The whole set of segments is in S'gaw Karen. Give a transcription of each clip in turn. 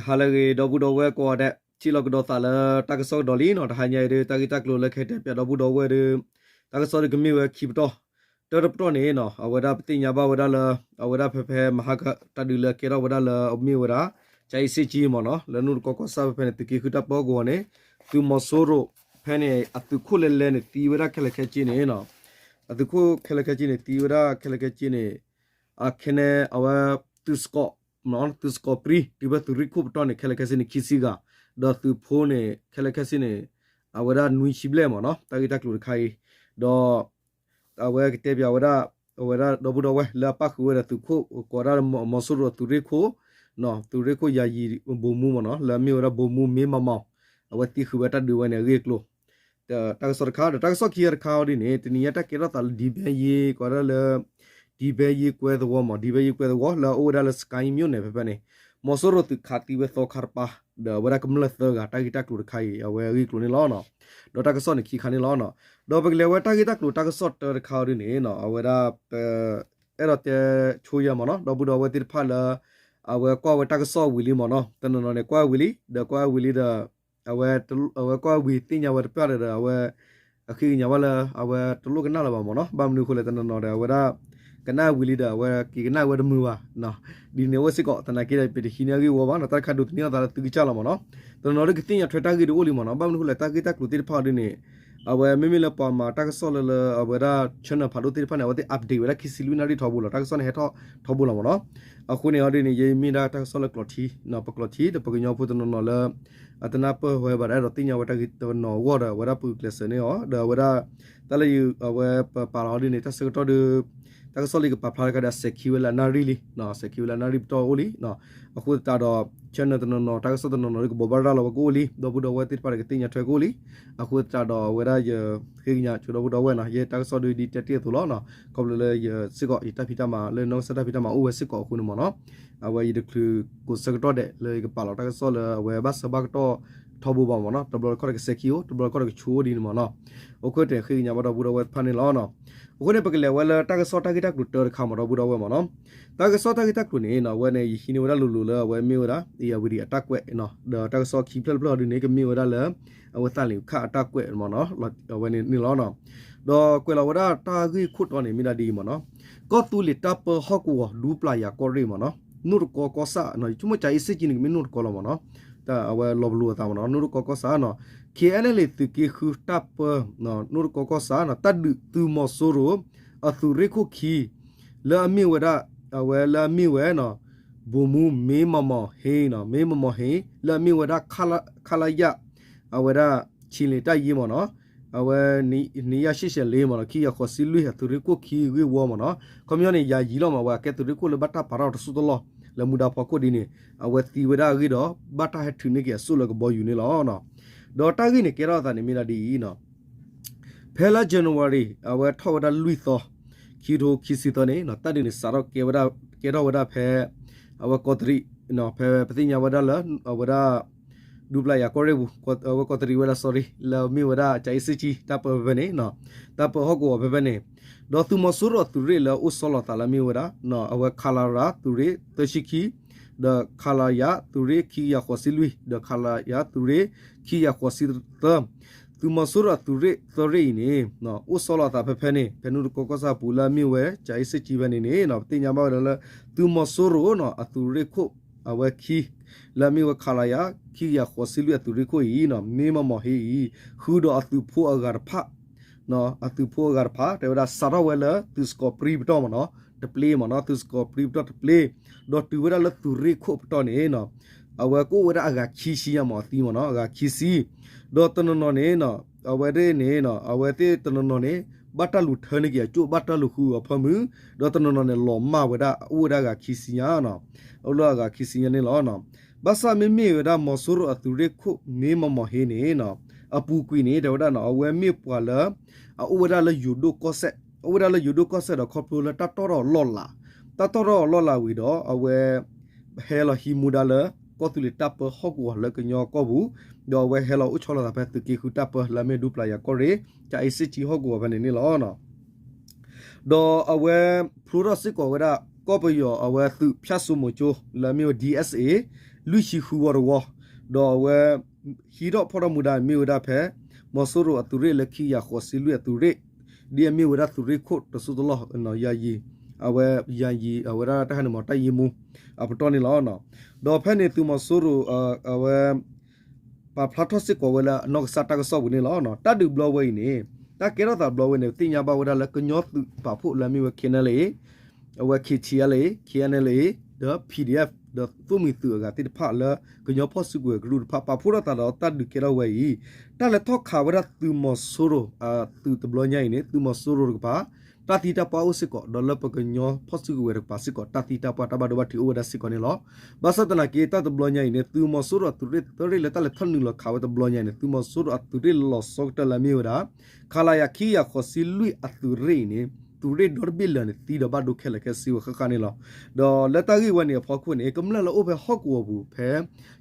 ဟါလၢအဂ့ၤ ဒီပုၢ်ဒီဝဲၢ်ကိးဂၤဒဲး ထံၣ်လိာ်ကဒီးသးလၢတၢ်ကစီၣ်ကဒီးလံနီၤ. တဟါညါအံၤဒီး တၢ်ဂ့ၢ်တၢ်ကျိၤလၢကဟဲတဲပၠးဒီပုၢ်ဒီဝဲၢ်ဒီး တၢ်ကစီၣ်ဒီးကမ့ၢ်ဝဲခံပတီၢ်, တၢတပတီၢ်န့ၣ်နီၤ အဝဲဒၣ်ပသ့ၣ်ညါဘၣ်ဝဲဒၣ်လၢ အဝဲဒၣ်ဖဲဖဲမဟါကတၢ်ဒုးလၢအကဲထီၣ်ဝဲဒၣ်လၢအမ့ၢ်ဝဲဒၣ် ကၠၤအ့စ့ၣ်ကၠံမ့ၢ်နီၤ လၢနူၢ်တကီကီၢ်ဆၣ်ဖဲဖဲန့ၣ် သုးက့ဃုတၢ်ပၢဟီၣ်ကဝီၤန့ၣ် သုးမီၤစိရိၤဖဲန့ၣ် အသုးခိၣ်လဲၤလဲၤန့ၣ် သံဝဲဒၣ်ခဲလၢာ်ခဲဆ့န့ၣ်နီၤ အသုးခိၣ်ခဲလၢာ်ခဲဆ့န့ၣ် သံဝဲဒၣ်ခဲလၢာ်ခဲဆ့န့ၣ် အခဲန့ၣ် အဝဲ သုးစကီး သုးစကီးပြံ တုၤဖဲသုးရ့ၣ်ခိၣ်ပတီၢ်န့ၣ် ခဲလၢာ်ခဲဆ့န့ၣ် ခံဆံဂၤ, ဒီးသုးဖိန့ၣ် ခဲလၢာ်ခဲဆ့န့ၣ် အဝဲဒၣ်နွံဆံဘျဲၣ်မ့ၢ်နီၤ တၢ်ဂ့ၢ်တၢ်ကျိၤတခါအံၤ, ဒီး အဝဲကတဲပၠးဝဲဒၣ် အဝဲဒၣ်ဒီပုၢ်ဒီဝဲၢ်လၢအပၣ်ဃုာ်ဝဲဒီးသုးခိၣ် ကိးဒၣ်လၢမီၤစိရိၤအသုးရ့ၣ်ခိၣ်, သုးရ့ၣ်ခိၣ်ယၤယံၤဗိုလ်မှူးမ့ၢ်နီၤ လၢအမ့ၢ်ဝဲဒၣ်ဗိုလ်မှူးမ့ၢ်မၤမီၤ, အဝဲသံဃုာ်ဝဲတၢ်ဒုးဝဲန့ၣ်အဂ့ၢ်အကျိၤ တၢ်ကစီၣ်တခါ ဒီးတၢ်ကစီၣ်ခံဂၤတခါအီၤဒ်န့ၣ် တနံၤညါတၢ်ကဲထီၣ်သးလၢ ဒံဘဲယ့ ကိးဒၣ်လၢ ဒံဘဲယ့ကွဲသဝီမ့ၢ် ဒံဘဲယ့ကွဲသဝီ လၢအအိၣ်ဝဲဒၣ်လၢ စကဲမၠိၣ်နဲၣ် ဖဲဖဲန့ၣ် မီၤစိရိၤသုးခးသံဝဲသီခါတပၤ ဒီးအဝဲဒၣ်ကမျၢၢ်သၢဂၤ တၢ်ဂ့ၢ်တၢ်ကျိၤတခါအံၤ အဝဲအဂ့ၢ်အကျိၤန့ၣ်လီၤ. ဒီးတၢ်ကစီၣ်န့ၣ်ခံခါန့ၣ်လီၤ. ဒီးပကလဲၤဝဲတၢ်ဂ့ၢ်တၢ်ကျိၤတၢ်ကစီၣ်တၢတခါအီၤဒ်န့ၣ် အဝဲဒၣ် အဲၣ်ဒိးတဲဆိယၤမ့ၢ်နီၤ ဒီပုၢ်ဒီဝဲၢ်သ့ၣ်တဖၣ်လၢ အဝဲကွၢ်ဝဲတၢ်ကစီၣ်ဝံၤလံမ့ၢ်နီၤ တနီၤနီၤန့ၣ် ကွၢ်ဝံၤလံ ဒီးကွၢ်ဝံၤလံဒီး အဝဲ အဝဲကွၢ်ဝံၤသ့ၣ်ညါဝဲတပၢၢ်ဒီး အဝဲ အဃ့ကညးဘၣ်လၢ အဝဲတလိၣ်ကနၣ်လၢၤဘၣ်မ့ၢ်နီၤ ဘၣ်မနုၤအဃိလဲၣ် တနီၤနီၤဒီး အဝဲဒၣ် ကနၣ်ဝံၤလံဒီး အဝဲက့ၤကနၣ်ဝဲတမုာ်ဘၣ် ဒ်န့ၣ်အဝဲစ့ၢ်ကီး သနာ်က့ဒီး ပတဟံးန့ၢ်အဂ့ၢ်ဝီဘၣ်နီၤ တၢ်တခါဒိးသန့ၤအသးလၢသုကစၢ်လီၤမ့ၢ်နီၤ တနီၤနီၤဒီးကသ့ၣ်ညါထွဲတၢ်ဂ့ၢ်တအိၣ်လံမ့ၢ်နီၤ ဘၣ်မနုၤအဃိလဲၣ် တၢ်ဂ့ၢ်တၢ်ကျိၤသ့ၣ်တဖၣ်အီၤဒ်န့ၣ် အဝဲမ့မ့ၢ်လၢပှၤမၤတၢ်ကစီၣ်လၢလၢအဝဲဒၣ် channel ဖးဒိၣ်သ့ၣ်တဖၣ်န့ၣ် အဝဲသ့ၣ် update ဝဲဒၣ်ခံဆံလွံၢ်နၣ်ရံၣ်ထီဘိလီၤ တၢ်ကစီၣ်န့ၣ်ဟဲထီၣ်ထီဘိလီၤမ့ၢ်နီၤ အဃိန့ၣ်အီၤဒ်န့ၣ် ယမ့ၢ်ဒၣ်တၢ်ကစီၣ်လၢကျိးထံ ပကျိးထံ ဒီးပကညီဖိတနီၤနီၤလၢ အတနၢ်ပၢၢ်ဝဲဘၣ်ဒီး အဲၣ်ဒိးသ့ၣ်ညါဝဲတၢ်ဂ့ၢ်တနီၤအဂီၢ်ဒီး အဝဲဒၣ်ပူၤကျဲးစၢးန့ၢ်အီၤ ဒီးအဝဲဒၣ် တၢ်လၢယ အဝဲပပာ်လီၤအီၤဒ်န့ၣ် တၢ်ဆၢကတီၢ်ဒီး တၢ်ကစီၣ်လၢယကပာ်ဖျါတခါဒီး အစဲးခံဝဲလၢအနၣ်ရံၣ်လံ စဲးခံဝဲလၢအနၣ်ရံၣ်ပတီၢ်အိၣ်လံ အဃိသတးဒီး channel တနီၤနီၤ တၢ်ကစီၣ်တနီၤနီၤဒီးကဘိးဘၣ်ရၤလီၤဝဲကအိၣ်လံ ဒီပုၢ်ဒီဝဲၢ်သ့ၣ်တဖၣ်ဒီးကသ့ၣ်ညါထွဲကအိၣ်လံ အဃိသတးဒီးအဝဲဒၣ်ယဃ့ကညးဆိဒီပုၢ်ဒီဝဲၢ်နီၤ ယဲတၢ်ကစီၣ်ဒုးဒ်တဲတ့ၢ်အသိးလီၤ ခီဖျိလၢယစ့ၢ်ကီး ယတၢ်ဖံးတၢ်မၤလၢနီၢ်ကစၢ်တၢ်ဖံးတၢ်မၤအိၣ်ဝဲစ့ၢ်ကီးအဃိန့ၣ်မ့ၢ်နီၤ အဝဲယတချုးကိးဆၢကတီၢ်ဒဲးလၢယကပာ်လီၤတၢ်ကစီၣ်လၢအဝဲဘၣ်ဆၢဘၣ်ကတီၢ်ထီဘိဘၣ်မ့ၢ်နီၤ တဘျီတခီၣ်ဒီးကစဲးခံအိၣ် တဘျီတခီၣ်ဒီးကဆူအိၣ်ဒ်န့ၣ်မ့ၢ်နီၤ အဃိန့ၣ်ဃ့ကညးဘၣ်ဒီပုၢ်ဒီဝဲၢ်တဖၣ်န့ၣ်လီၤ အဃိန့ၣ် ပကလဲၤဝဲလၢတၢ်ကစီၣ်တၢ်ဂ့ၢ်တၢ်ကျိၤတၢတခါမ့ၢ်ဒီပုၢ်ဒီဝဲၢ်မ့ၢ်နီၤ တၢ်ကစီၣ်တၢ်ဂ့ၢ်တၢ်ကျိၤန့ၣ် အဝဲန့ၣ် ယဟံးန့ၢ်ဝဲဒၣ်လိၤလိၤလၢအဝဲမ့ၢ်ဝဲဒၣ် ဧရာဝတီ အတၢ်ကွဲး ဒီးတၢ်ကစီၣ်ခံဖျၢၣ်တဖျၢၣ်အီၤဒ်န့ၣ် ကမ့ၢ်ဝဲဒၣ်လၢ အဝဲသးလ့ၣ်ခၣ်အတၢ်ကွဲးမ့ၢ်နီၤ အဝဲန့ၣ်န့ၣ်လီၤ ဒီးကွဲးလီၤဝဲဒၣ်တၢ်ဂ့ၢ်ခိၣ်တီန့ၣ် မ့ၢ်ဒၣ်ဒ်အံၤမ့ၢ်နီၤ ကီၢ်သူလ့ၤတၢ်ပၢဟီၣ်ကဝီၤ ဒူပျၢ်ယၤကီၢ်ရ့ၣ်မ့ၢ်နီၤ နိၣ်တကီကီၢ်ဆၣ် ဆိကမိၣ်ကၠၤအ့စ့ၣ်ကၠံန့ၣ် ကမ့ၢ်နိၣ်တကီလီၤမ့ၢ်နီၤ အဝဲလီၤပလိာ်အသးမ့ၢ်နီၤ နိၣ်တကီကီၢ်ဆၣ်နီၤ ခ့ၣ်အဲၣ်အဲၣ်လ့ၣ် သုးက့ဃုတၢ်ပၢ နိၣ်တကီကီၢ်ဆၣ်နီၤ တၢ်ဒုးသုးမီၤစိရိၤ အသုးရ့ၣ်ခိၣ်ခံ လၢအမ့ၢ်ဝဲဒၣ် အဝဲလၢအမ့ၢ်ဝဲနီၤ ဗိုလ်မှူးမ့မီၤမီၤဟ့နီၤ မ့မီၤမီၤဟ့ လၢအမ့ၢ်ဝဲဒၣ် ခလရ အဝဲဒၣ် ခြေလျင်တပ်ရင်းမ့ၢ်နီၤ အဝဲ နှစ်ရာရှစ်ဆယ့်လေးမ့ၢ်နီၤ ခံကယၤဃိးဆံလွံၢ် အသုးရ့ၣ်ခိၣ်ခံအဂ့ၢ်ဝီမ့ၢ်နီၤ ခီပညီန့ၣ် ယၤယံၤလီၤမ့ၢ် အဝဲကဲသုးရ့ၣ်ခိၣ်လၢဘၣ်တၢ်ပာ်ထီၣ်တစိၢ်တလီၢ် လၢမူဒါဖီခိၣ်ဒ်န့ၣ် အဝဲသံဝဲဒၣ်အဂ့ၢ်ဒီး ဘၣ်တၢ်ဟဲထုးန့ၢ်က့ၤအစိၣ်လၢကဘီယူၤန့ၣ်လီၤ. ဒီးတၢ်ဂ့ၢ်န့ၣ်ကဲထီၣ်အသးန့ၣ်မ့ၢ်ဒၣ်ဒ်အံၤနီၤ ဖဲလါ January အဝဲထီၣ်ဝဲဒၣ်လွံၢ်သီ ခံကထိခံဆံသၢန့ၣ် တၢ်ဒုးန့ၣ်စးထီၣ်ကဲဝဲဒၣ် ကဲထီၣ်ဝဲဒၣ်ဖဲ အဝဲကီးတရံး ဖဲပသ့ၣ်ညါဝဲဒၣ်လၢ အဝဲဒၣ် ဒူပျၢ်ယၤကီၢ်ရ့ၣ်ပူၤ အဝဲကီးတရံးဝဲဒၣ် sorry လၢအမ့ၢ်ဝဲဒၣ် ကၠၤအ့စ့ၣ်ကၠံ တၢ်ပၢဖဲဖဲန့ၣ် တၢ်ပၢဟီၣ်ကဝီၤဖဲဖဲန့ၣ် ဒီးသုးမီၤစိရိၤအသုးရ့ၣ်လၢအိၣ်ဆီလီၤသးလၢအမ့ၢ်ဝဲဒၣ် အဝဲ ခလရ သုးရ့ၣ်သၢဆံခံ ဒီး ခလရ သုးရ့ၣ်ခံကယၤဃိးဆံလွံၢ် ဒီး ခလရ သုးရ့ၣ်ခံကယၤဃိးဆံသၢ သုးမီၤစိရိၤအသုးရ့ၣ်သၢရ့ၣ်အံၤန့ၣ် အိၣ်ဆီလီၤသးဖဲဖဲန့ၣ် ဖဲနိၣ်တကီကီၢ်ဆၣ်ပူၤလၢအမ့ၢ်ဝဲ ကၠၤအ့စ့ၣ်ကၠံဖဲန့ၣ်န့ၣ် ပသ့ၣ်ညါဘၣ်ဝဲဒၣ်လၢ သုးမီၤစိရိၤနီၤ အသုးရ့ၣ်ခိၣ် အဝဲခံ လၢအမ့ၢ်ဝဲ ခလရ ခံကယၤဃိးဆံလွံၢ်အသုးရ့ၣ်ခိၣ်အံၤ မ့မီၤမီၤဟ့အံၤ ဃုာ်ဒီးအသုးဖိအဂၤတဖၣ် အသုးဖိအဂၤတဖၣ် တဲဝဲဒၣ်စးထီၣ်ဝဲလၢသုးစကီးပြံပတီၢ်မ့ၢ်နီၤ တပျ့မ့ၢ်နီၤ သုးစကီးပြံပတီၢ်တပျ့ ဒီးတုၤဝဲဒၣ်လၢသုးရ့ၣ်ခိၣ်ပတီၢ်န့ၣ် အဝဲကအိၣ်ဝဲဒၣ်အဂၤခံဆံညါမ့ၢ်အသံမ့ၢ်နီၤ အဂၤခံဆံ ဒီးတနီၤနီၤန့ၣ် အဝဲသ့ၣ်န့ၣ် အဝဲသ့ၣ်တနီၤနီၤန့ၣ် ဘၣ်တၢ်လူၤထၢန့ၢ်က့ၤအကၠိၣ် ဘၣ်တၢ်လူၤဃုအီၤဖၢမုၢ် ဒီးတနီၤနီၤန့ၣ် လီၤမၢ်ဝဲဒၣ် အိၣ်ဝဲဒၣ်အဂၤခံဆံညါနီၤ အိၣ်လၢအဂၤခံဆံညါန့ၣ်လီၤ. ဘၣ်ဆၣ်မ့မ့ၢ်ဝဲဒၣ်မီၤစိရိၤအသုးရ့ၣ်ခိၣ် မ့မီၤမီၤဟ့န့ၣ် အပူၤကွံာ်န့ၣ် တဲဝဲဒၣ်နီၤ အဝဲမ့ၢ်ပှၤလၢ အအိၣ်ဝဲဒၣ်လၢယိၤဒိၣ်ကီၢ်စဲၣ် အအိၣ်ဝဲဒၣ်လၢယိၤဒိၣ်ကီၢ်စဲၣ်ဒီးခီဖျိလၢတၢ်တီၣ်ထီၣ်အလီၢ်လၤ တၢ်တီၣ်ထီၣ်အလီၢ်လၤဝံၤဒီး အဝဲ ဟဲလီၤဟံးမူဒါလၢ ကီၢ်သူလ့ၤတၢ်ပၢဟီၣ်ကဝီၤလၢကညီကီၢ်ပူၤ ဒီးအဝဲဟဲလီၤအိၣ်ဆီလီၤသးဖဲသုးက့ဃုတၢ်ပၢလၢအမ့ၢ်ဒူပျၢ်ယၤကီၢ်ရ့ၣ် ကၠၤအ့စ့ၣ်ကၠံဟီၣ်ကဝီၤဖဲန့ၣ်န့ၣ်လီၤ. ဒီးအဝဲဖျိထီၣ်စ့ၢ်ကီးဝဲဒၣ် ကီၢ်ပယီၤအဝဲသုးဖၠၣ်စိမိၤကၠိ လၢအမ့ၢ်ဝဲ ဒီး အ့ၣ် အ့ၣ် လွံၢ်ဆံဃုဝီတဝီ, ဒီးအဝဲ ဟံးထီၣ်ဖီၣ်ထီၣ်မူဒါမ့ၢ်ဝဲဒၣ်ဖဲ မီၤစိရိၤအသုးရ့ၣ်လၢခံကယၤဃိးဆံလွံၢ်အသုးရ့ၣ်, ဒ်အမ့ၢ်ဝဲဒၣ်သုးရ့ၣ်ခိၣ်တစိၢ်တလီၢ် ယၤယံၤ, အဝဲ ယၤယံၤ အဝဲဒၣ်တၢ်ဟဲန့ၣ်မ့ၢ် တၢ်ယံၤမူ အပတီၢ်န့ၣ်လီၤ. ဒီးဖဲန့ၣ်သုးမီၤစိရိၤ အဝဲ ပာ်ဖျါထီၣ်စ့ၢ်ကီးဝဲလၢအနီၢ်ကစၢ်တၢ်ကစီၣ်ပူၤန့ၣ်လီၤ. တၢ်ဒုးဘျီဝဲအံၤန့ၣ် တၢ်ကဲထီၣ်သးဘျီဝဲန့ၣ် ပသ့ၣ်ညါဘၣ်ဝဲဒၣ်လၢကညီသုးပာ်ဖှိၣ်လၢအမ့ၢ်ဝဲ KNLA, အဝဲ K T L A, K N L A, ဒီး P D F ဒီးသုးမုၢ်သုးအဂၤသ့ၣ်တဖၣ်လၢ ကညီဖီၣ်စုကဝဲၤကရူၢ်တဖၣ် ပာ်ဖှိၣ်ထီၣ်သးဒီးတၢ်ဒုးကဲထီၣ်ဝဲအံၤ, တၢ်လဲၤထီၣ်ခးဝဲဒၣ်သုးမီၤစိရိၤ သုးတဘျီညါအံၤန့ၣ် သုးမီၤစိရိၤတကပၤ တၢ်သံတၢ်ပှၢ်အိၣ်စ့ၢ်ကီး ဒီးလၢပကညီဖီၣ်စုကဝဲၤတကပၤစ့ၢ်ကီး တၢ်သံတၢ်ပှၢ်တၢ်ဘၣ်ဒိဘၣ်ထံးအိၣ်ဝဲဒၣ်စ့ၢ်ကီးန့ၣ်လီၤ. ဘၣ်ဆၣ်သနာ်က့ တၢ်တဘျီညါအံၤန့ၣ် သုးမီၤစိရိၤအသုးရ့ၣ်သၢရ့ၣ်လၢတၢ်လဲၤထီၣ်နုာ်လီၤခးဝဲတဘျီညါအံၤန့ၣ် သုးမီၤစိရိၤအသုးရ့ၣ်လီၤဆီကတၢၢ်လၢအမ့ၢ်ဝဲဒၣ် ခလရ ခံကယၤဃိးဆံလွံၢ်အသုးရ့ၣ်အံၤန့ၣ် သုးရ့ၣ်ဒီတဘ့ၣ်လၢာ်န့ၣ် သံဒီးဘၣ်ဒိခဲလၢာ်ခဲဆ့ဝဲဃၣ်ဃၣ်န့ၣ်လီၤ. ဒီးလၢတၢ်ဂ့ၢ်ဝဲန့ၣ်အဖီခိၣ်န့ၣ် ကမျၢၢ်လၢအိၣ်ဖဲဟီၣ်ကဝီၤပူၤဖဲ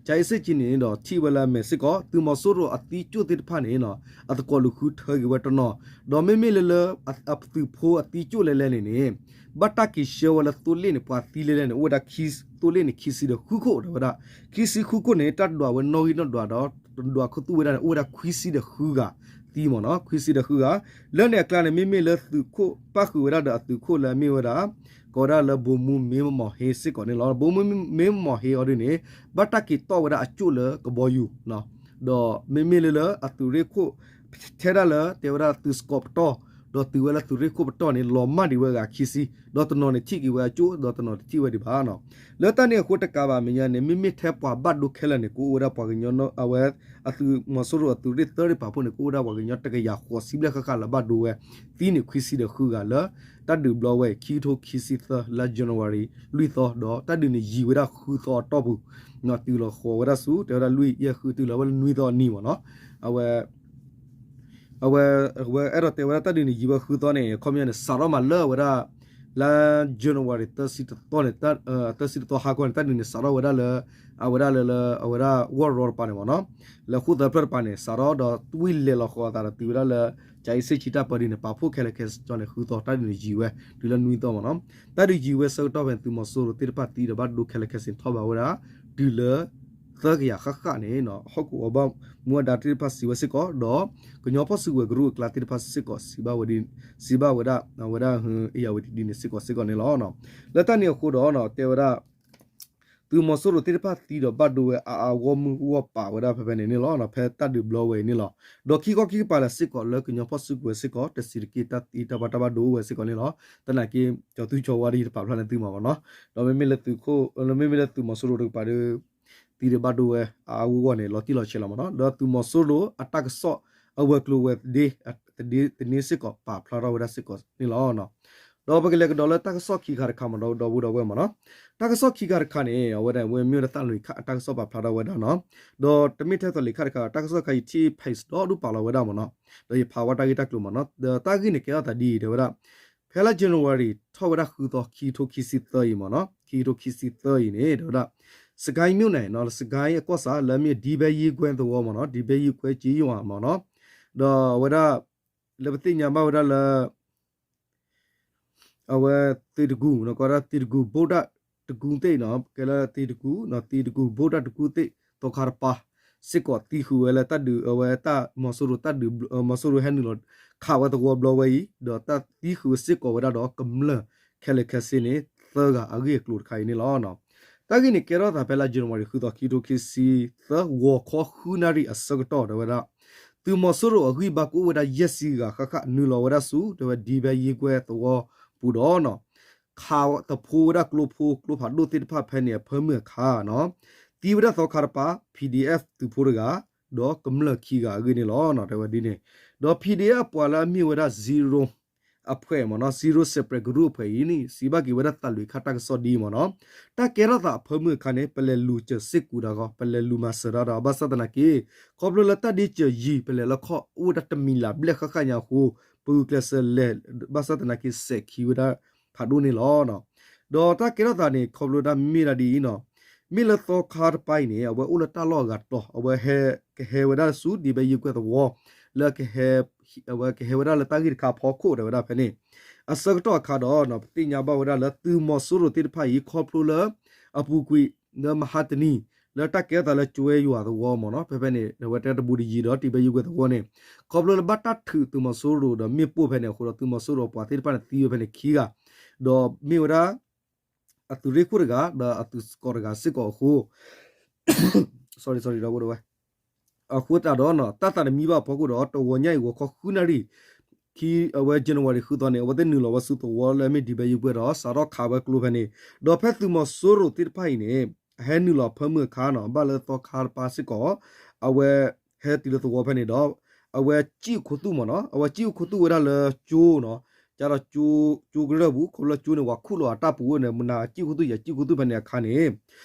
ကၠၤအ့စ့ၣ်ကၠံန့ၣ်ဒီး ထံၣ်ဝဲလၢအမဲာ်စ့ၢ်ကီး သုးမီၤစိရိၤအသံကၠိၣ်သ့ၣ်တဖၣ်န့ၣ် အသကိးလူၤဃုထၢက့ၤဝဲတနီၤ, ဒီးမ့မ့ၢ်လၢလၢ အသုးဖိအသံကၠိၣ်လဲၤလဲၤန့ၣ်န့ၣ် ဘၣ်တၢ်က့ၤဆှၢဝဲလၢသိလ့ၣ်န့ၣ် ပှၤသံလဲၤလဲၤန့ၣ် အိၣ်ဝဲဒၣ် သိလ့ၣ်န့ၣ် ခံဆံဒီးဃုခိၣ် တဲဝဲဒၣ် ခံဆံဃုခိၣ်န့ၣ် တၢ်ဒွးဝဲနီၣ်ဂံၢ်နီၣ်ဒွးဒီး တဒွးခူသူၣ်ဝဲဒၣ်န့ၣ် အိၣ်ဝဲဒၣ်ခွံဆံဒီးဃုဂၤသံမ့ၢ်နီၤ, ခွံဆံဒီးဃုဂၤ, လၢန့ၣ်အကျါန့ၣ် မ့မ့ၢ်လၢသုးခိၣ်ပၣ်ဃုာ်ဝဲဒၣ်ဒီးအသုးခိၣ်လၢအမ့ၢ်ဝဲဒၣ် ကိးဝဲဒၣ်လၢ ဗိုလ်မှူး မင်းမောင်ဟေး စ့ၢ်ကီးန့ၣ်လီၤ. ဗိုလ်မှူး မင်းမောင်ဟေးအီၤဒ်န့ၣ် ဘၣ်တၢ်က့ၤတီၣ်ဝဲဒၣ်အကၠိၣ်လၢကဘီယူၤ ဒီးမ့မ့ၢ်လၢလၢအသုးရ့ၣ်ခိၣ် ထဲဒၣ်လၢတဲဝဲဒၣ်သုးစကီးပတီၢ်, ဒီးတုၤဝဲလၢသုးရ့ၣ်ခိၣ်ပတီၢ်န့ၣ် လီၤမၢ်ဒံးဝဲအဂၤခံဆံ, ဒီးတနီၤန့ၣ်ထံၣ်က့ၤဝဲအကၠိၣ် ဒီးတနီၤတထံၣ်ဝဲဒံးဘၣ်နီၤ. လၢတၢ်န့ၣ်အဃိတကးဘၣ် မဲာ်ညါန့ၣ် မ့မ့ၢ်ထဲပှၤဘၣ်ဒိခဲလၢာ်န့ၣ် ကအိၣ်ဝဲဒၣ်ပှၤကညီ အဝဲ အသုးမီၤစိရိၤအသုးရ့ၣ်သၢရ့ၣ်ပာ်ဖှိၣ်န့ၣ် ကအိၣ်ဝဲဒၣ်ပှၤကညီတကယၤဃိးဆံဘျဲၣ်ဃၣ်ဃၣ်လၢဘၣ်ဒိဝဲ, သံန့ၣ်ခွံဆံဒီးဃုဂၤလၢ တၢ်ဒုးဘျီဝဲအံၤ ခံကထိခံဆံသၢ လါ January လွံၢ်သီ ဒီးတၢ်ဒုးန့ၣ်ယံာ်ဝဲဒၣ်ဃုသီအတီၢ်ပူၤ, တုၤလီၤဃီၤဝဲဒၣ်ဆူ တဲဝဲဒၣ်လွံၢ်ယဲၢ်ဃု တုၤလီၤဝဲလၢနွံသီအနံၤမ့ၢ်နီၤ. အဝဲ အဝဲ အဝဲအဲၣ်ဒိးတဲဝဲဒၣ်တၢ်ဒုးန့ၣ်ယံာ်ဝဲဃုသီန့ၣ် အခီပညီန့ၣ် စးထီၣ်မးလၢအဝဲဒၣ် လါ January သၢဆံတသီန့ၣ် သၢဆံတသီဟါခီန့ၣ် တၢ်ဒုးန့ၣ် စးထီၣ်ဝဲဒၣ်လၢ အဝဲဒၣ်လၢ လၢအဝဲဒၣ် ဝီၢ်ရီတပၤန့ၣ်မ့ၢ်နီၤ, လၢဃိၣ်သၢဖျၢၣ်တပၤန့ၣ် စးထီၣ်ဒီးဝံၤလဲၤလီၤဃီၤအသးဒီးတုၤဝဲဒၣ်လၢ ကၠၤအ့စ့ၣ်ကၠံတၢ်ပၢဒ်န့ၣ် ပာ်ဖှိၣ်ခဲလၢာ်ခဲဆ့န့ၣ် ဃုသီ တၢ်ဒုးန့ၣ်ယံာ်ဝဲ တုၤလၢနွံသီမ့ၢ်နီၤ. တၢ်ဒုးယံာ်ဝဲဆၢကတီၢ်ဖဲန့ၣ် သုးမီၤစိရိၤသ့ၣ်တဖၣ်သံဒီးဘၣ်ဒိခဲလၢာ်ခဲဆ့န့ၣ် ထီၣ်ဘးဝဲဒၣ် တုၤလၢ သၢကယၤဃၣ်ဃၣ်န့ၣ် ဟီၣ်ကဝီၤဘၣ်မူဘၣ်ဒါသ့ၣ်တဖၣ်စံးဝဲစ့ၢ်ကီး ဒီးကညီဖီၣ်စုကဝဲၤကရူၢ်အကျါသ့ၣ်တဖၣ်စ့ၢ်ကီး စံးဘၣ်ဝဲဒ် စံးဘၣ်ဝဲဒၣ် အဝဲဒၣ် အ့ၣ်ယၣ်ဝတံၤဒ်န့ၣ်စ့ၢ်ကီးစ့ၢ်ကီးန့ၣ်လီၤ. လၢတၢ်န့ၣ်အဃိဒီး တဲဝဲဒၣ် သုးမီၤစိရိၤသ့ၣ်တဖၣ်သံဒီးဘၣ်ဒိဝဲအါအါဂီၢ်မုၢ်ဂီၢ်ပၤဝဲဒၣ်ဖဲဖဲန့ၣ်န့ၣ်လီၤ. ဖဲတၢ်ဒုးဘျီဝဲအံၤန့ၣ်လီၤ. ဒီးခံခီခံကပၤလၢ်စ့ၢ်ကီးလၢကညီဖီၣ်စုကဝဲၤစ့ၢ်ကီး တဆံးတက့ၢ်တၢ်သံတၢ်ပှၢ်တၢ်ဘၣ်ဒိအိၣ်ဝဲစ့ၢ်ကီးန့ၣ်လီၤ. သနာ်က့ ကၠီၤသူကၠီၤဝါဒ်ယတပာ်ဖျါန့ၢ်သုမးမ့ၢ်နီၤ. ဒီးမ့မ့ၢ်လၢသုးခိၣ် မ့မ့ၢ်လၢသုးမီၤစိရိၤတကပၤဒီး သံဒီးဘၣ်ဒိဝဲအါအါဂီၢ်ဂီၢ်န့ၣ် လီၤတံၢ်လီၤဆဲးလီၤမ့ၢ်နီၤ. ဒီးသုးမီၤစိရိၤအတၢ်ကစီၣ်အဝဲၤကျိၤဝဲၤဒ့ သန့စ့ၢ်ကီးပာ်ဖျါထီၣ်ဝဲဒၣ်စ့ၢ်ကီးန့ၣ်လီၤ. ဒီးပကလဲၤကဒီးလၢတၢ်ကစီၣ်ခံခါတခါမ့ၢ်နီၤ ဒီပုၢ်ဒီဝဲၢ်မ့ၢ်နီၤ. တၢ်ကစီၣ်ခံခါတခါန့ၣ် အဝဲဒၣ်ဝဲမ့ၢ်ဝဲဒၣ်သးလွံၢ်ခါအတၢ်ကစီၣ်ပာ်ဖျါထီၣ်ဝဲဒၣ်နီၤ. ဒီးတမ့ၢ်ထဲသးလွံၢ်ခါတခါ တၢ်ကစီၣ်ခါအံၤထံၣ် page ဒီဒူၣ်ပာ်လီၤဝဲဒၣ်မ့ၢ်နီၤ. ဒီးယဖးဝဲတၢ်ဂ့ၢ်တၢ်ကျိၤမ့ၢ်နီၤ. ဒီးတၢ်ဂ့ၢ်န့ၣ်ကဲထီၣ်သးဒ်အံၤ တဲဝဲဒၣ် ဖဲလါ January ထီၣ်ဝဲဒၣ်ဃုသီ ခံကထိခံဆံသၢအံၤမ့ၢ်နီၤ ခံကထိခံဆံသၢအံၤန့ၣ် တဲဝဲဒၣ် စစ်ကိုင်း မြို့နယ် နီၤ စစ်ကိုင်း အကီၢ်စဲၣ် လၢအမ့ၢ် ဒံဘဲယ့ကွဲသဝီ မ့ၢ်နီၤ ဒံဘဲယ့ကွဲကျေးရွာ မ့ၢ်နီၤ ဒီးအဝဲဒၣ် လၢပသ့ၣ်ညါဘၣ်ဝဲဒၣ်လၢ အဝဲသ့ၣ်တကူၣ် ကိးဝဲဒၣ်သ့ၣ်တကူၣ် ဗုဒ္ဓတကူၣ်သ့ၣ်နီၤ ကဲလၢသ့ၣ်တကူၣ် သ့ၣ်တကူၣ် ဗုဒ္ဓတကူၣ်သ့ၣ် သီခါတပၤ စ့ၢ်ကီးသံဃုာ်ဝဲလၢတၢ်ဒုး အဝဲတၢ်မီၤစိရိၤ မီၤစိရိၤဟဲနုာ်လီၤခးဝဲသဝီဘျီဝဲအံၤ ဒီးတၢ်သံဃုာ်ဝဲစ့ၢ်ကီးဝဲဒၣ်ဒီးကမျၢၢ်ခဲလၢာ်ခဲဆ့န့ၣ် သၢဂၤအဂ့ၢ်အကျိၤတခါအံၤန့ၣ်လီၤ. တၢ်ဂ့ၢ်န့ၣ်ကဲထီၣ်သးဖဲလါ January ဃုသီ ခံကထိခံဆံသၢ ဂီၤခီဃုနၣ်ရံၣ်အဆၢကတီၢ် တဲဝဲဒၣ် သုးမီၤစိရိၤအဂံၢ်ဘါကအိၣ်ဝဲဒၣ်ယဲၢ်ဆံဂၤဃၣ်ဃၣ် နုာ်လီၤဝဲဒၣ်ဆူ တဲဝဲ ဒံဘဲယ့ကွဲသဝီပူၤဒီး ခးသဖိဝဲဒၣ်ကျိဖိကျိဖးဒိၣ်သ့ၣ်တဖၣ်ဖဲန့ၣ်အဖၢမုၢ်အခါနီၤ သံဝဲဒၣ်သီခါတပၤ PDF သုးဖိတဂၤ ဒီးကမျၢၢ်ခံဂၤအဂ့ၢ်န့ၣ်လီၤ. တဲဝဲဒ်န့ၣ် ဒီး PDF အပှၤလၢအမ့ၢ်ဝဲဒၣ် Zero အဖွဲ့မ့ၢ်နီၤ Zero Separate Group အဖွဲ့အံၤန့ၣ် စံးဘၣ်က့ၤဝဲဒၣ်သးလွံၢ်ခါတၢ်ကစီၣ်ဒ်အံၤမ့ၢ်နီၤ တၢ်ကဲထီၣ်သးအဖၢမုၢ်အခါန့ၣ် ပလဲၤလူၤစၢၤစ့ၢ်ကူးတၢ်ဂီၢ် ပလဲၤလူၤမၤစၢၤတၢ်ဒီး ဘၣ်ဆၣ်သနာ်က့ ခီဖျိလၢတၢ်ဒ့စၢၤယံၤ ပလဲၤလၢခီၣ်အိၣ်ဝဲဒၣ်တမံၤလၢ်ဘျဲၣ်ဃၣ်ဃၣ်ညါအဃိ ပဂုာ်ကျဲးစၢးလဲၤ ဘၣ်ဆၣ်သနာ်က့ စဲးခံဝဲဒၣ်ဖးဒိၣ်န့ၣ်လီၤ. ဒီးတၢ်ကဲထီၣ်သးန့ၣ် ခီဖျိတၢ်မ့ၢ်ဒၣ်ဒ်အံၤနီၤ မ့ၢ်လၢသီခါတပၤအံၤန့ၣ် အဝဲအိၣ်လၢတၢ်လီၢ်အဂၤတီၤ အဝဲကဟဲဝဲဒၣ်ဆူ ဒံဘဲယ့ကွဲသဝီ လၢ အဝဲကဟဲဝဲဒၣ်လၢတၢ်ဂ့ၢ်တခါအဖီခိၣ် တဲဝဲဒၣ်ဖဲန့ၣ် အဆၢကတီၢ်အခါဒီး ပသ့ၣ်ညါဘၣ်ဝဲဒၣ်လၢသုးမီၤစိရိၤသ့ၣ်တဖၣ်အံၤ ခီဖျိလၢ အပူၤကွံာ် လၢမဟါတနံၤ လၢတၢ်ကဲထီၣ်သးလၢကၠွဲယွၤသဝီမ့ၢ်နီၤ ဖဲဖဲန့ၣ် အဝဲတဲတဘူးတယံၤဒီး တံၤဘဲယုၢ်ကွဲသဝီန့ၣ် ခီဖျိလၢဘၣ်တၢ်ထုးသုးမီၤစိရိၤဒီးမ့ၣ်ပိၢ်ဖဲန့ၣ်အဃိဒီး သုးမီၤစိရိၤအပှၤသ့ၣ်တဖၣ်န့ၣ်သံဝဲဖဲန့ၣ်ခံဂၤ ဒီးမ့ၢ်ဝဲဒၣ် အသုးရ့ၣ်ခိၣ်တဂၤ ဒီးအသုးစကီးတဂၤစ့ၢ်ကီးအဃိ sorry sorry ဒီပုၢ်ဒီဝဲၢ် အဃိသတးဒီး တၢ်သးတမံဘၣ်အဖီခိၣ်ဒီး တဂီၤညါအံၤဂီၤခီဃုနၣ်ရံၣ် ခံ အဝဲ January ဃုသီန့ၣ် အဝဲသ့ၣ်နုာ်လီၤဝဲဆူသဝီလၢအမ့ၢ်တံၤဘဲယုၢ်ကွဲဒီး စးထီၣ်ခးဝဲကျိဖဲန့ၣ် ဒီးဖဲသုးမီၤစိရိၤသ့ၣ်တဖၣ်အံၤန့ၣ် ဟဲနုာ်လီၤဖၢမုၢ်အခါနီၤ ဘၣ်လၢသီခါတပၤစ့ၢ်ကီး အဝဲ ဟဲတုၤလၢသဝီဖဲန့ၣ်ဒီး အဝဲစံၣ်အိၣ်ခိးသူၣ်မ့ၢ်နီၤ အဝဲစံၣ်အိၣ်ခိးသူၣ်ဝဲဒၣ်လၢကၠိနီၤ ကၠိဒီးကၠိ ကၠိကရၢၢ်ပူၤ ခီဖျိလၢကၠိန့ၣ် ပှၤခူၣ်လီၤအတၢ်ပူၤအိၣ်န့ၣ် မနုၤစံၣ်အိၣ်ခိးသူၣ်ယၤစံၣ်အိၣ်ခိးသူၣ်ဖဲန့ၣ်အခါန့ၣ်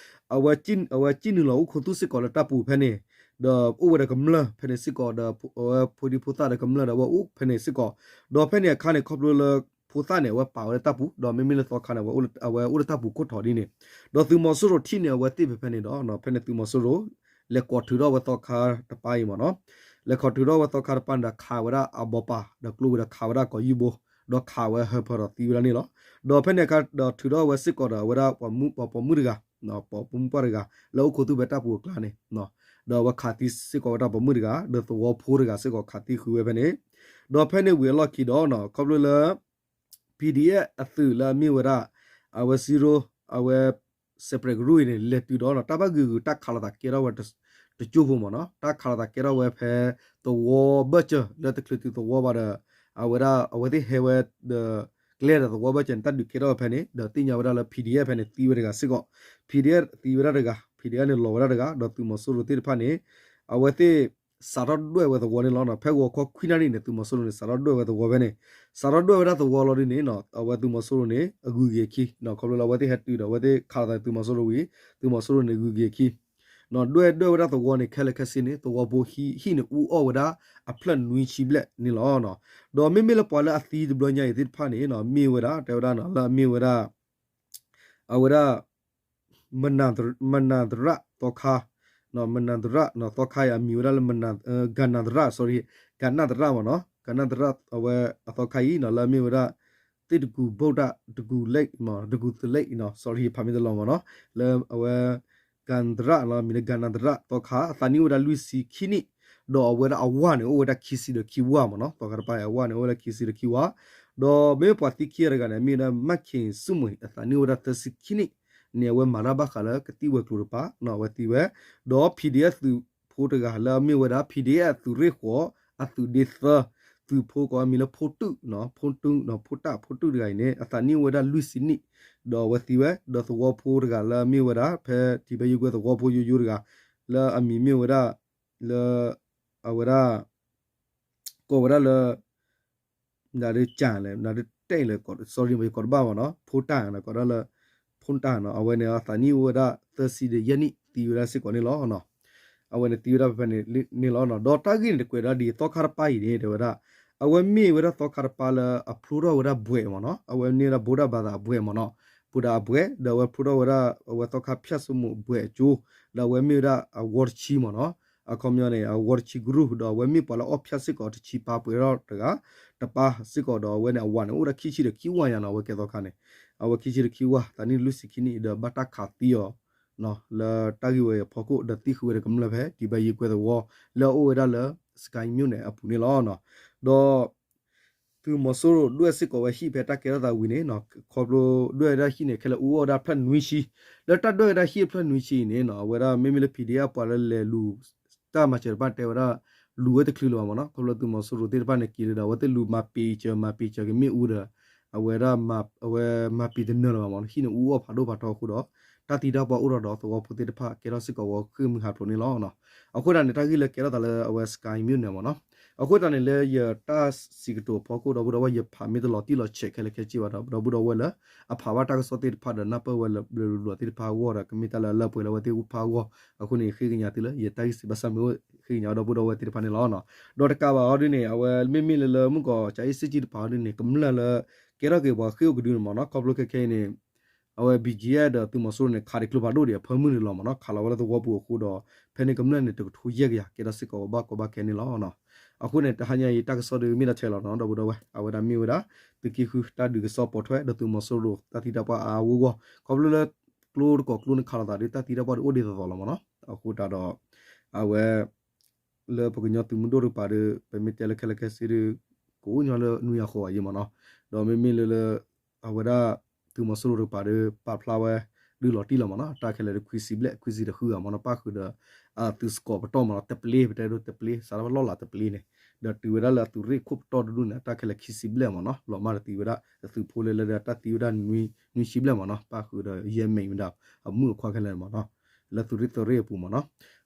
အဝဲ အဝဲစံၣ်နုာ်လီၤအိၣ်ခိးသူၣ်စ့ၢ်ကီးလၢတၢ်ပူၤဖဲန့ၣ် ဒီးအိၣ်ဝဲဒီးကမျၢၢ်ဖဲန့ၣ်စ့ၢ်ကီးဒီး အဝဲဖိဒံဖိသၣ်ဒီးကမျၢၢ်ဒီးအဝဲအိၣ်ဖဲန့ၣ်စ့ၢ်ကီး ဒီးဖဲန့ၣ်အခါန့ၣ် ခီဖျိလၢဖိသၣ်န့ၣ် အဝဲပာ်ဝဲလၢတၢ်ပူၤ ဒီးမ့မ့ၢ်လၢသီခါန့ၣ် အဝဲအိၣ်လၢတၢ်ပူၤခိၣ်ထီၣ်ဒ်န့ၣ် ဒီးသုးမီၤစိရိၤထံၣ်န့ၣ် အဝဲသ့ၣ်ဖဲဖဲန့ၣ်ဒီး ဖဲန့ၣ်သုးမီၤစိရိၤ လဲၤကိးထုးထီၣ်ဝဲသီခါတပၤအံၤမ့ၢ်နီၤ လဲၤကိးထုးထီၣ်ဝဲသီခါတပၤန့ၣ်ဒီးခးဝဲဒၣ်အဘီပာ် ဒီးကျိဝဲဒီးခးဝဲဒၣ်ကိးယူၢ်ဘိ ဒီးခးဝဲဟၢဖၢဒီးသံဝဲဒၣ်န့ၣ်လီၤ. ဒီးဖဲန့ၣ်အခါဒီးထုးထီၣ်ဝဲစ့ၢ်ကီးဒီးအဝဲဒၣ် ပိာ်မုၣ်တဂၤ ပိာ်မုၣ်ပှၢ်တဂၤ လၢအိၣ်ခိးသူၣ်ဖဲတၢ်ပူၤအကျါန့ၣ် ဒီးအဝဲခးသံစ့ၢ်ကီးဝဲဒၣ်ပိာ်မုၣ်တဂၤ ဒီးသဝီဖိတဂၤစ့ၢ်ကီးခးသံဃုာ်ဝဲဖဲန့ၣ် ဒီးဖဲန့ၣ်ဝံၤအလီၢ်ခံဒီး ခီဖျိလၢ P D F အသုးလၢအမ့ၢ်ဝဲဒၣ် အဝဲ zero အဝဲ separate group အံၤန့ၣ် လဲၤတုၤဒီး တၢ်ဘၣ်ဂုာ်ဂုာ်တၢ်ခးလိာ်သးကဲထီၣ်ဝဲတကၠိၢ်ဖိမ့ၢ်နီၤ တၢ်ခးလိာ်သးကဲထီၣ်ဝဲဖဲ သဝီဘၢၣ်စၢၤ လၢတချုးတုၤသဝီဘၣ်ဒီး အဝဲဒၣ်အဝဲသ့ၣ်ဟဲဝဲဒီး ကျဲဒီးသဝီဘၢၣ်စၢၤန့ၣ် တၢ်ဒုးကဲထီၣ်ဝဲဖဲန့ၣ် ဒီးသ့ၣ်ညါဝဲဒၣ်လၢ P D F ဖဲန့ၣ် သံဝဲတဂၤစ့ၢ်ကီး P D F သံဝဲဒၣ်တဂၤ P D F န့ၣ်လီၤဝဲဒၣ်တဂၤ ဒီးသုးမီၤစိရိၤသ့ၣ်တဖၣ်န့ၣ် အဝဲသ့ၣ် စးထီၣ်ဒွဲၣ်ဝဲသဝီန့ၣ်လီၤ. ဖဲဂီၤခီခွံနၣ်ရံၣ်န့ၣ် သုးမီၤစိရိၤန့ၣ် စးထီၣ်ဒွဲၣ်ဝဲသဝီဖဲန့ၣ် စးထီၣ်ဒွဲၣ်ဝဲဒၣ်သဝီလီၤဒ်န့ၣ် အဝဲသုးမီၤစိရိၤန့ၣ် အဂုၤက့ၤအခံ ခီဖျိလၢအဝဲသ့ၣ်ဟဲတုၤဒီး အဝဲသ့ၣ်ခးလိာ်သးသုးမီၤစိရိၤဝံၤ သုးမီၤစိရိၤန့ၣ် ဂုၤက့ၤအခံ ဒွဲၣ်ဒွဲၣ်ဝဲဒၣ်သဝီန့ၣ် ခဲလၢာ်ခဲဆ့န့ၣ် သဝီဖိဟံၣ်န့ၣ်အူအီၣ်ဝဲဒၣ်အဖျၢၣ်နွံဆံဘျဲၣ်န့ၣ်လီၤ. ဒီးမ့မ့ၢ်လၢပှၤလၢအသံတဘျီညါအံၤသ့ၣ်တဖၣ်န့ၣ် မ့ၢ်ဝဲဒၣ် တဲဝဲဒၣ်လၢအမ့ၢ်ဝဲဒၣ် အဝဲဒၣ် မနၤသရၣ်သီခါ မနၤသရၣ်သီခါအံၤအမံၤဝဲဒၣ်လၢ ကနၤသရၣ် sorry ကနၤသရၣ်မ့ၢ်နီၤ ကနၤသရၣ်အဝဲအသီခါအံၤ လၢအမ့ၢ်ဝဲဒၣ် သ့ၣ်တကူၤဘိၣ်တၢ် တကူၤလ့ၣ် တကူၤသလ့ၣ် sorry ဖးမ့ၢ်တလီၤမ့ၢ်နီၤ လၢအဝဲ ကနၤသရၣ် မံၤလၢကနၤသရၣ်သီခါ အသးနံၣ်အိၣ်ဝဲဒၣ်လွံၢ်ဆံခံနံၣ် ဒီးအဝဲဒၣ်အဝၤန့ၣ် အိၣ်ဝဲဒၣ်ခံဆံဒီးခံဝၤမ့ၢ်နီၤ သီခါတပၤအံၤအဝၤန့ၣ် အိၣ်ဝဲဒၣ်ခံဆံဒီးခံဝၤ ဒီးမ့မ့ၢ်ပှၤသံခံဂၤတဂၤန့ၣ် မ့ၢ်ဝဲဒၣ် မၣ်ခ့ၣ်စူၣ်မုၢ် အသးနံၣ်အိၣ်ဝဲဒၣ်သၢဆံခံနံၣ်န့ၣ် အဝဲမၤတၢ်ဘၣ်ဃးလၢကသံၣ်ဝဲၤကျိၤတပၤ အဝဲသံဝဲ ဒီး P D F သုးဖိတဂၤလၢအမ့ၢ်ဝဲဒၣ် P D F အသုးရ့ၣ်ဃီၤအသုးဒ့သၢ သုးဖိကိးအမံၤလၢဖိတူၣ် ဖိတူၣ် ဖိတၢ်ဖိတူၣ်တဂၤအံၤန့ၣ် အသးနံၣ်အိၣ်ဝဲဒၣ်လွံၢ်ဆံနံၣ် ဒီးအဝဲသံဝဲ ဒီးသဝီဖိတဂၤလၢအမ့ၢ်ဝဲဒၣ် ဖဲတံၤဘဲယုၢ်ကွဲသဝီဖိယိယိတဂၤ လၢအမံၤမ့ၢ်ဝဲဒၣ် လၢ အဝဲဒၣ် ကိးဝဲဒၣ်လၢ နဒုးကၢ်လဲၣ် နဒုးတဲလဲၣ် sorry ယကိးတဘၣ်မ့ၢ်နီၤ ဖိတၢ် ကိးဒၣ်လၢ ဖိတၢ်နီၤ အဝဲန့ၣ်အသးနံၣ်အိၣ်ဝဲဒၣ်သၢဆံဒီးယဲၢ်နံၣ် သံဝဲဒၣ်စ့ၢ်ကီးန့ၣ်လီၤ. အဝဲန့ၣ်သံဝဲဒၣ်ဖဲန့ၣ်လီၤ. ဒီးတၢ်ဂ့ၢ်န့ၣ်တကွဲးဒၣ်ဒ်အံၤ သီခါတပၤအံၤန့ၣ် တဲဝဲဒၣ် အဝဲမ့ၢ်ဝဲဒၣ်သီခါတပၤလၢအဖျိထီၣ်ဝဲဒၣ်ဘှဲးမ့ၢ်နီၤ အဝဲန့ၢ်ဝဲဒၣ် ဗုဒ္ဓဘာသာ အဘှဲးမ့ၢ်နီၤ ဗုဒ္ဓဘာသာ အဘှဲး ဒီးအဝဲဖျိထီၣ်ဝဲဒၣ် အဝဲသီခါဖၠၣ်စိမိၤအဘှဲးအကၠိ ဒီးအဝဲမ့ၢ်ဝဲဒၣ်အဝီတဆံမ့ၢ်နီၤ အခီပညီန့ၣ် အဝီတဆံကရူၢ် ဒီးအဝဲမ့ၢ်ပှၤလၢအီၣ်ဖၠၣ်စ့ၢ်ကီးတဆံပာ်ပှဲၤထီၣ်တဂၤ တပၤစ့ၢ်ကီးဒီးအဝဲန့ၣ် အဝၤန့ၣ် အိၣ်ဝဲဒၣ်ခံဆံဒီးခံဝၤညါနီၤ အဝဲကဲသီခါန့ၣ် အဝဲခံဆံဒီးခံဝၤ သးနံၣ်လွံၢ်ဆံခံနံၣ် ဒီးဘၣ်တၢ်ခးသံအီၤ လၢတၢ်ဂ့ၢ်ဝဲအံၤအဖီခိၣ် ဒီးသံဃုာ်ဝဲဒီးကမျၢၢ်ဖဲ တံၤဘဲယုၢ်ကွဲသဝီ လၢအအိၣ်ဝဲဒၣ်လၢ စကဲမၠိၣ်န့ၣ် အပူၤန့ၣ်လီၤ. ဒီး သုးမီၤစိရိၤဒွဲၣ်စ့ၢ်ကီးဝဲဟံၣ်ဖဲတၢ်ကဲထီၣ်သးဝံၤန့ၣ် ခီဖျိဒွဲၣ်ဝဲဒၣ်ဟံၣ်န့ၣ် ခဲလၢာ်အူအီၣ်ဝဲဒၣ်ဖျၢၣ်နွံဆံ လၢတၢ်ဒွဲၣ်ဝဲဒၣ်ဟံၣ်အဖျၢၣ်နွံဆံအံၤန့ၣ် အဝဲဒၣ်မ့မ့ၢ်လၢ P D F ပှၤလၢလဲၤလူၤ တၢ်မၤစၢၤတဖၣ်တဲဝဲဒၣ် လူၤဝဲတချုးလၢၤဘၣ်မ့ၢ်နီၤ ခီဖျိသုးမီၤစိရိၤသ့ၣ်တဖၣ်န့ၣ် က့ၤလၢဒီး အဝဲသ့ၣ်လူၤမၤပ့ၤစၢၤ မၤပ့ၤစၢၤက့ၤမ့ၣ်အူဒီး အဝဲဒၣ် အဝဲမၤပ့ၤတနၢၤလၢၤဘၣ်မ့ၢ်နီၤ ဟံၣ်န့ၣ်အူအီၣ်ဖးဒိၣ်ဖးထီအဃိဒီး တၢ်သံတၢ်ပှၢ်အိၣ်ထီၣ်ဒီးသဝီဖိသ့ၣ်တဖၣ်ကဲထီၣ်စ့ၢ်ကီးဝဲဃ့ၢ်မှံဟးဖျိးန့ၣ်လီၤ. အဃိသတးန့ၣ် တၢ်ဂ့ၢ်လၢကဲထီၣ်သးလၢအဝဲ စကဲမၠိၣ်န့ၣ်မ့ၢ်နီၤ အဃိသတးန့ၣ်လၢယတၢ်စံးကတိၤအဖီခိၣ်ဒီပုၢ်ဒီဝဲၢ် ယဖးမ့ၢ်တလီၤတံၢ်လီၤဆဲးခဲလၢာ်ခဲဆ့ဘၣ်ဒီး ဒီပုၢ်ဒီဝဲၢ်လၢ အဖးဘၣ်တၢ်ကစီၣ်သ့ၣ်တဖၣ်ဒီးနၢ်ပၢၢ်ဝဲလၢဘျၢလၢဘျီသ့ၣ်တဖၣ်အဂီၢ်ဒီး ကမ့ၢ်တၢ်လၢအလၢပှဲၤလၢအဝဲသ့ၣ်အူဖးအဂီၢ် အဃိန့ၣ် ယဃ့ကညးသုလၢ ယတၢ်ဂ့ၢ်စံးဘၣ်ဆၣ်မ့ၢ်အိၣ်ဃ့ကညးဒီပုၢ်ဒီဝဲၢ်သ့ၣ်တဖၣ်န့ၣ်လီၤ. ဒီးတကးဘၣ်အီၤဒ်န့ၣ် အဝဲမ့မ့ၢ်လၢလၢမုၢ်ကီးကၠၤအ့ၣ်စ့ၣ်ကၠံတဖၣ်အီၤဒ်န့ၣ် ကမျၢၢ်လၢကဲထီၣ်က့ၤပှၤဃ့ၢ်အိၣ်ကဒုန့ၣ်မ့ၢ်နီၤ ခီဖျိခဲခဲအံၤန့ၣ် အဝဲ ဘီကၠံအဲၣ် ဒီးသုးမီၤစိရိၤန့ၣ် ခးဒံးကျိဖးဒိၣ်ဒံးအဖၢမုၢ်န့ၣ်လီၤမ့ၢ်နီၤ ခးလီၤဝဲလၢသဝီပူၤအဃိဒီး ဖဲန့ၣ်ကမျၢၢ်န့ၣ် တကထိယဲၢ်ကယၤ ကဲထီၣ်စ့ၢ်ကီးဘၣ်ကီဘၣ်ခဲန့ၣ်လီၤ. အဃိန့ၣ် တဟါညါအံၤတၢ်ကစီၣ်ဒုးမ့ၢ်ဒၣ်ထဲလီၤနီၤ ဒီပုၢ်ဒီဝဲၢ် အဝဲဒၣ်မ့ၢ်ဝဲဒၣ် သုးက့ဃုတၢ်ဒုးကစီၣ်ပိာ်ထွဲ ဒီးသုးမီၤစိရိၤတၢ်သံတၢ်ပှၢ်အါအါဂီၢ်ဂီၢ် ခီဖျိလၢ ကျိတကိးကျိန့ၣ်ခးလိာ်သးဒီး တၢ်သံတၢ်ပှၢ်ဒုးအိၣ်ဒံးသိးသိးလီၤမ့ၢ်နီၤ အဃိတးဒီး အဝဲ လၢပှၤကညီသုးမုၢ်ဒိၣ်တကပၤဒီး ပမ့ၢ်တဲလၢခဲလၢာ်ခဲဆ့ဒီး ကအိၣ်ညီလၢနွံဂၤဃိးဂၤယဲၢ်မ့ၢ်နီၤ. ဒီးမ့မ့ၢ်လၢလၢ အဝဲဒၣ် သုးမီၤစိရိၤတကပၤဒီး ပာ်ဖျါဝဲ ဒုးလီၤတံၢ်လီၤမ့ၢ်နီၤ တၢ်ခဲလၢာ်ဒီးခွံဆံဘျဲၣ် ခွံဆံတဃုဂၤမ့ၢ်နီၤ ပၣ်ဃုာ်ဒီး အသုးစကီးပတီၢ်မ့ၢ်နီၤ တပလ့ ပတဲဒိတပလ့ စးထီၣ်လီၢ်လၤတပလ့န့ၣ် ဒီးတုၤဝဲဒၣ်လၢအသုးရ့ၣ်ခိၣ်ပတီၢ်တဒူၣ်န့ၣ် အတၢ်ခဲလၢာ်ခံဆံဘျဲၣ်မ့ၢ်နီၤ လီၤမၢ်တသံဝဲဒၣ် အသုးဖိလၢလၢဒီးတၢ်သံဝဲဒၣ် နွံဆံဘျဲၣ်မ့ၢ်နီၤ ပၣ်ဃုာ်ဒီးယဲၢ်မဲာ်ဝဲဒၣ် အမုၣ်အခွါခဲလၢာ်မ့ၢ်နီၤ လၢသုးရ့ၣ်သရ့ၣ်အပူၤမ့ၢ်နီၤ.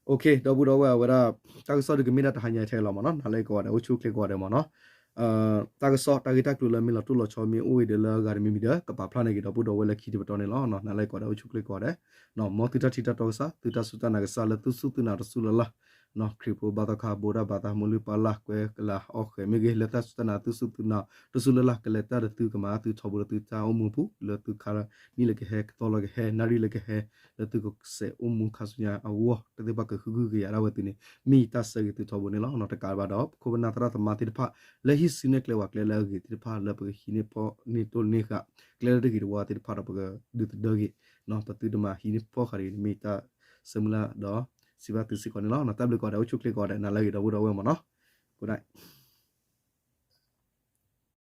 ဒီပုၢ်ဒီဝဲၢ်အဝဲဒၣ် တၢ်ကစီၣ်ဒုးကမ့ၢ်ဒၣ်တဟါညါထဲလီၤမ့ၢ်နီၤ နၤလၢကီးဂၤဒဲး အိၣ်ဆူၣ်အိၣ်ချ့ကီးဂၤဒဲးမ့ၢ်နီၤ တၢ်ကစီၣ်တၢ်ဂ့ၢ်တၢ်ကျိၤလၢမ့ၢ်လီၤတိၢ်လီၤဆီမ့ၢ်အိၣ်အံၤဒီးလၢအဂၤတမံၤမံၤဒီး ကပာ်ဖျါန့ၢ်က့ၤဒီပုၢ်ဒီဝဲၢ်လၢခံတပတီၢ်န့ၣ်လီၤ. နၤလၢကီးဂၤဒဲး အိၣ်ဆူၣ်အိၣ်ချ့ကီးဂၤဒဲး မ်သုတၢ်ထံၣ်တၢ်တီကစၢ် သုတၢ်စူၢ်တၢ်နာ်ကစၢ်လၢသုစူၢ်သုနာ်တစူၢ်လၢ်လၢ် ခရံာ်ဖိဘါသီခါ ဘိးတၢ်ဘါသး မိၢ်လုၢ်ပၢ်လၢ် ကွဲကလၤအီၣ်ဃဲၤမ့ၢ်ဂ့ၤ လၢတၢ်စူၢ်တၢ်နာ်သုစူၢ်သုနာ်တစူၢ်လၢ်လၢ် ကလဲၤတၢ်ဒီးသုကမၤသုထီဘိလၢသုတၢ်အိၣ်မူအပူၤ လၢသုခါနံၣ်လၢကဟဲ ကသီလၢကဟဲ နၣ်ရံၣ်လၢကဟဲ လၢသုကစဲးအိၣ်မူခါဆူညါအဂီၢ် တၢ်သ့ၣ်တဖၣ်ကဟုကယာ်ဒၣ်ဝဲသုန့ၣ် မ့ၢ်ယတၢ်ဆၢဂ့ၤသုထီဘိန့ၣ်လီၤ. တကးဘၣ်ဒီး ပခိၣ်ပနၢ်သရၣ်သမါသ့ၣ်တဖၣ် လၢဟံးစုနဲၣ်ကျဲဝဲကျဲလၢအဂ့ၤသ့ၣ်တဖၣ် လၢပကဟံးန့ၢ်ဖီၣ်န့ၢ်တိၢ်န့ၢ်ဃာ် ကျဲလၢတဂ့ၤတဝါသ့ၣ်တဖၣ်ဒီး ပကဒုးသဒၢက့ၤ ပသုတမၤဟံးန့ၢ်ဖီၣ်ဃာ်တဂ့ၤန့ၣ် မ့ၢ်ယတၢ်ဆၢမုၢ်လၢ်ဒီး စံးဘျုးသုစ့ၢ်ကီးန့ၣ်လီၤ. တၢ်ဘျုးကီးဂၤဒဲး အိၣ်ဆူၣ်အိၣ်ချ့ကီးဂၤဒဲး နၤလၢအဂ့ၤဒီပုၢ်ဒီဝဲၢ်မ့ၢ်နီၤ ကိးဒၣ်